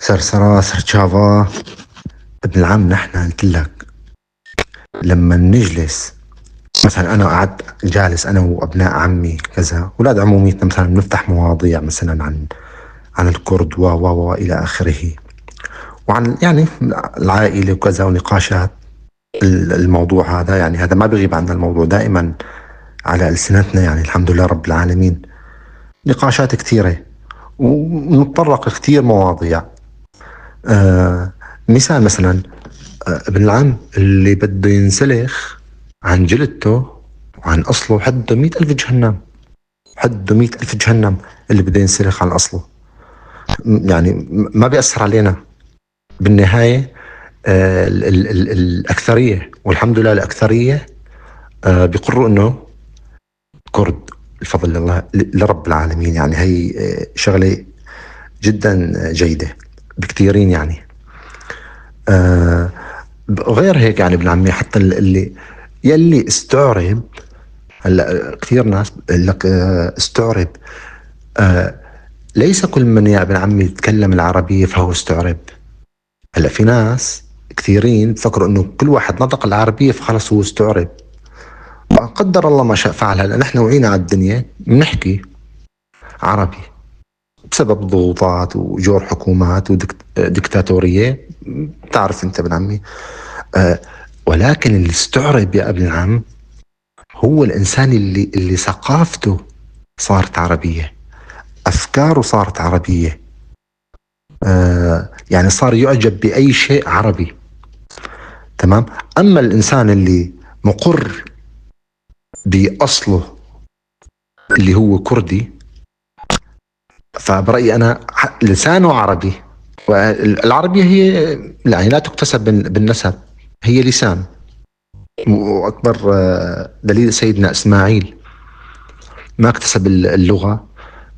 سرسرة سرشافا. ابن العم، نحن قلت لك لما نجلس مثلا، انا قعدت جالس انا وابناء عمي كذا، اولاد عموميتنا مثلا، بنفتح مواضيع مثلا عن الكرد و و و الى اخره، وعن يعني العائلة وكذا ونقاشات الموضوع هذا، يعني هذا ما بيغيب عنا، الموضوع دائما على السنتنا، يعني الحمد لله رب العالمين، نقاشات كثيرة ونتطرق كثير مواضيع. مثال مثلا، ابن العم اللي بده ينسلخ عن جلدته وعن أصله حده 100,000 جهنم، حده 100,000 جهنم اللي بده ينسلخ عن أصله، يعني ما بيأثر علينا بالنهاية. ال ال ال الأكثرية والحمد لله الأكثرية بيقروا إنه كرد، الفضل لله لرب العالمين، يعني هي شغلة جدا جيدة بكثيرين يعني. غير هيك يعني ابن عمي، حتى اللي يلي استعرب، هلا كثير ناس بقول لك استعرب، ليس كل من يا ابن عمي يتكلم العربية فهو استعرب. هلا في ناس كثيرين بفكروا انه كل واحد نطق العربية فخلص هو استعرب. قدر الله ما شاء فعل. هلا نحن وعينا على الدنيا بنحكي عربي بسبب ضغوطات وجور حكومات وديكتاتورية، بتعرف انت ابن عمي. ولكن اللي استعرب يا ابن العم هو الانسان اللي ثقافته صارت عربية، افكاره صارت عربية، يعني صار يعجب باي شيء عربي، تمام. اما الانسان اللي مقر باصله اللي هو كردي، فبرايي انا لسانه عربي، والعربية هي يعني لا تكتسب بالنسب، هي لسان. واكبر دليل سيدنا اسماعيل ما اكتسب اللغة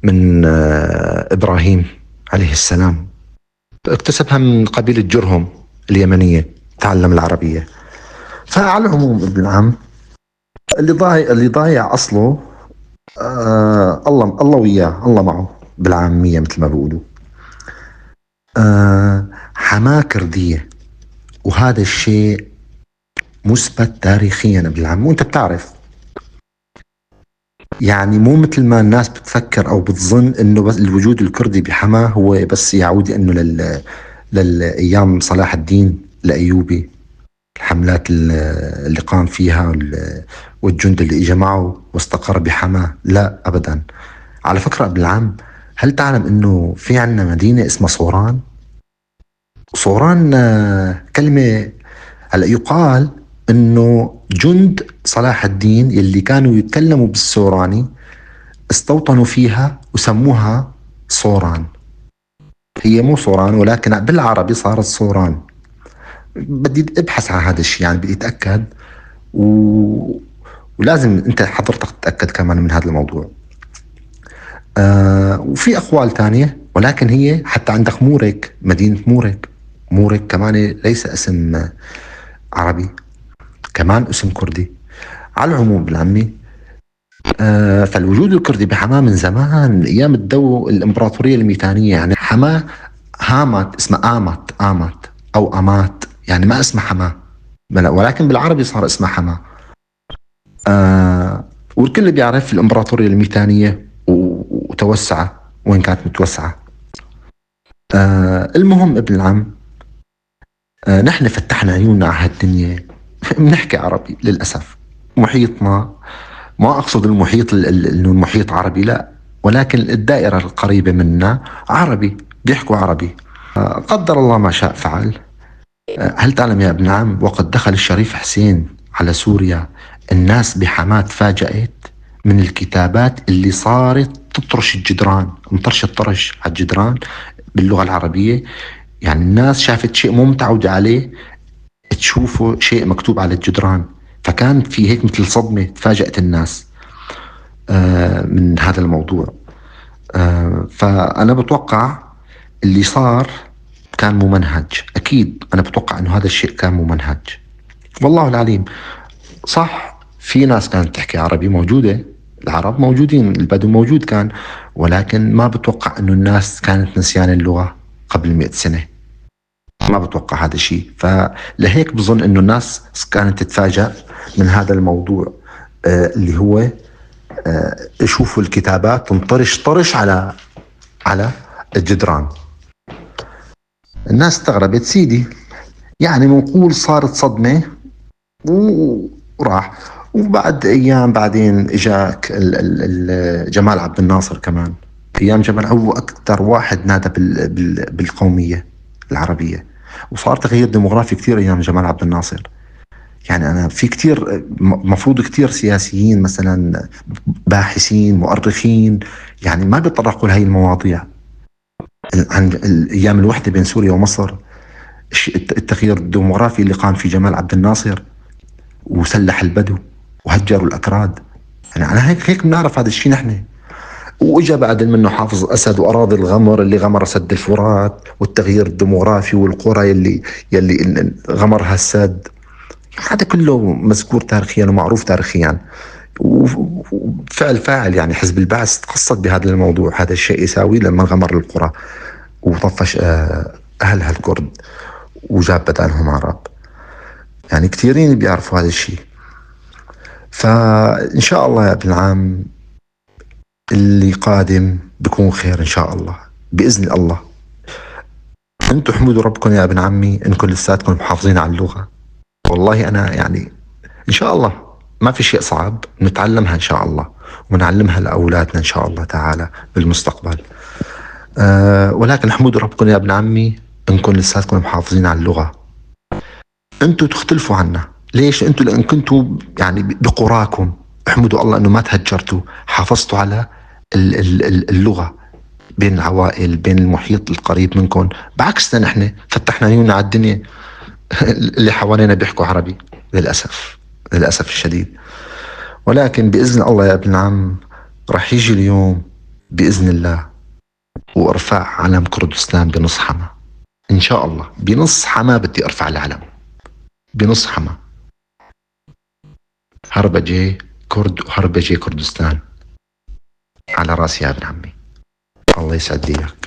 من ابراهيم عليه السلام، اكتسبها من قبيلة جرهم اليمنية، تعلم العربية. فعلى العموم ابن العم، اللي ضايع اصله الله الله وياه، الله معه بالعامية مثل ما بيقولوا. حماه كرديه، وهذا الشيء مثبت تاريخيا ابن العم، وانت بتعرف يعني مو مثل ما الناس بتفكر او بتظن انه بس الوجود الكردي بحماه هو بس يعود انه للايام صلاح الدين الايوبي، الحملات اللي قام فيها والجند اللي اجى معه واستقر بحماه، لا ابدا. على فكرة ابن العم، هل تعلم انه في عندنا مدينة اسمها صوران؟ صوران كلمة، هلا يقال انه جند صلاح الدين اللي كانوا يتكلموا بالسوراني استوطنوا فيها وسموها صوران. هي مو صوران ولكن بالعربي صارت صوران. بدي ابحث عن هذا الشيء، يعني بدي اتاكد ولازم انت حضرتك تتاكد كمان من هذا الموضوع. وفي اقوال تانية، ولكن هي حتى عندك مورك، مدينة مورك، مورك كمان ليس اسم عربي، كمان اسم كردي. على العموم بالعمي، فالوجود الكردي بحماه من زمان، من ايام الامبراطورية الميتانيه، يعني حماه هامت اسمها امت، امت او امات، يعني ما اسمها حماه، ولكن بالعربي صار اسمها حماه. والكل بيعرف الامبراطورية الميتانيه وتوسعه وين كانت متوسعه. المهم ابن العم، نحن فتحنا عيوننا على هالدنيا، بنحكي عربي للاسف. محيطنا، ما اقصد المحيط انه المحيط عربي، لا، ولكن الدائرة القريبة منا عربي، بيحكوا عربي. قدر الله ما شاء فعل. هل تعلم يا ابن عم وقد دخل الشريف حسين على سوريا الناس بحماة تفاجأت من الكتابات اللي صارت تطرش الجدران، مطرش الطرش على الجدران باللغة العربية. يعني الناس شافت شيء مو متعودة عليه، تشوفه شيء مكتوب على الجدران، فكان في هيك مثل صدمة، تفاجأت الناس من هذا الموضوع. فأنا بتوقع اللي صار كان ممنهج، أكيد أنا بتوقع أنه هذا الشيء كان ممنهج، والله العليم. صح في ناس كانت تحكي عربي، موجودة العرب موجودين، البدو موجود كان، ولكن ما بتوقع أنه الناس كانت نسيان اللغة. قبل 100 سنة. ما بتوقع هذا الشيء. فلهيك بظن انه الناس كانت تتفاجأ من هذا الموضوع، اللي هو يشوفوا الكتابات تنطرش طرش على الجدران. الناس استغربت سيدي، يعني بنقول صارت صدمة وراح. وبعد ايام بعدين اجاك جمال عبد الناصر، كمان ايام جمال هو اكثر واحد نادى بالقومية العربية، وصار تغيير ديموغرافي كثير ايام جمال عبد الناصر. يعني انا في كثير مفروض كثير سياسيين مثلا، باحثين، مؤرخين، يعني ما بيتطرقوا لهي المواضيع عن ايام الوحدة بين سوريا ومصر، التغيير الديموغرافي اللي قام فيه جمال عبد الناصر وسلح البدو وهجروا الاكراد. يعني على هيك بنعرف هذا الشيء نحن. واجا بعد منه حافظ الاسد واراضي الغمر اللي غمر سد الفرات، والتغيير الديموغرافي والقرى يلي غمرها السد. هذا كله مذكور تاريخيا ومعروف تاريخيا، وفعل فاعل. يعني حزب البعث تقصد بهذا الموضوع، هذا الشيء يساوي لما غمر القرى وطفش اهلها الكرد وجاب بدالهم عرب. يعني كثيرين بيعرفوا هذا الشيء. فإن شاء الله يا ابن العم اللي قادم بكون خير إن شاء الله بإذن الله. أنتم حمدوا ربكم يا ابن عمي إنكم لساتكم محافظين على اللغة. والله أنا يعني إن شاء الله ما في شيء صعب، نتعلمها إن شاء الله ونعلمها لأولادنا إن شاء الله تعالى بالمستقبل. ولكن حمدوا ربكم يا ابن عمي إنكم لساتكم محافظين على اللغة. أنتم تختلفوا عنا. ليش؟ أنتم لأن كنتوا يعني بقراكم، احمدوا الله أنه ما تهجرتوا، حافظتوا على اللغة بين العوائل، بين المحيط القريب منكم. بعكسنا نحن فتحنا عيوننا على الدنيا، اللي حوالينا بيحكوا عربي للأسف، للأسف الشديد. ولكن بإذن الله يا ابن العم رح يجي اليوم بإذن الله وارفع علم كردستان بنص حما إن شاء الله. بنص حما بدي أرفع العلم بنص حما. هربجي كرد وهربجي كردستان على راسي يا ابن عمي. الله يسعد لي اياك.